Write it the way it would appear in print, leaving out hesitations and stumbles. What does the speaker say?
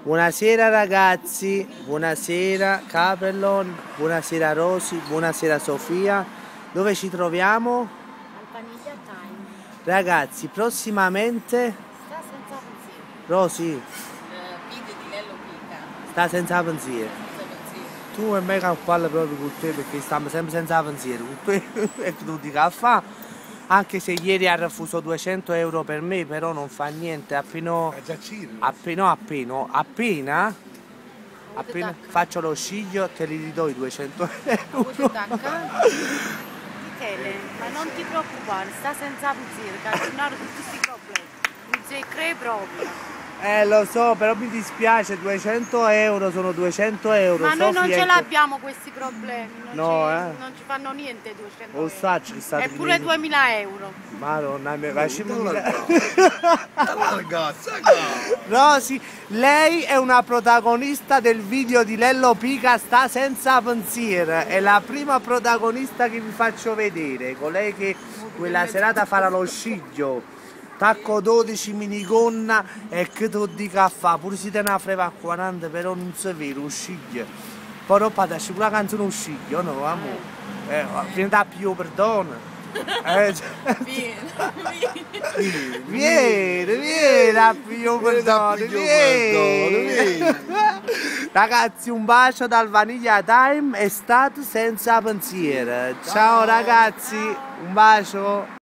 Buonasera ragazzi, buonasera Capellon, buonasera Rosy, buonasera Sofia. Dove ci troviamo? Al Vaniglia Time. Ragazzi, prossimamente Sta senza pensiero. Rosy Il video di Lello Pica. sta senza pensiero. Senza pensiero. Tu e me che parlo proprio con te perché stiamo sempre senza pensiero, con te e tu dica a fa. Anche se ieri ha refuso 200 euro per me, però non fa niente, appena appena appena appena appena faccio lo sciglio te li ridò i 200 euro. Michele, ma non ti preoccupare, sta senza pensiero, che aggiornare tutti questi problemi. Non si crei proprio. Lo so, però mi dispiace, 200 euro sono 200 euro. Ma noi non Sofia, ce l'abbiamo questi problemi, non, No, ci, eh. non ci fanno niente 200 Lo euro. saccio che state Eppure finendo. 2000 euro. Madonna mia, facciamo Ragazza, Rosy, lei è una protagonista del video di Lello Pica Sta senza pensiero. È la prima protagonista che vi faccio vedere, colei che quella serata farà lo sciglio. Tacco 12 minigonna e che tu dica a fa, pure se te ne freva a 40 però non si vede un sciglio. Poi dopo ti esce pure la canzone un sciglio, no amore? Vieni da più perdono. Cioè, Vieni, Vieni, vieni a più Vieni da perdono, più vieni. perdono, Ragazzi, un bacio dal Vaniglia Time, è stato senza pensiero. Ciao ragazzi, un bacio.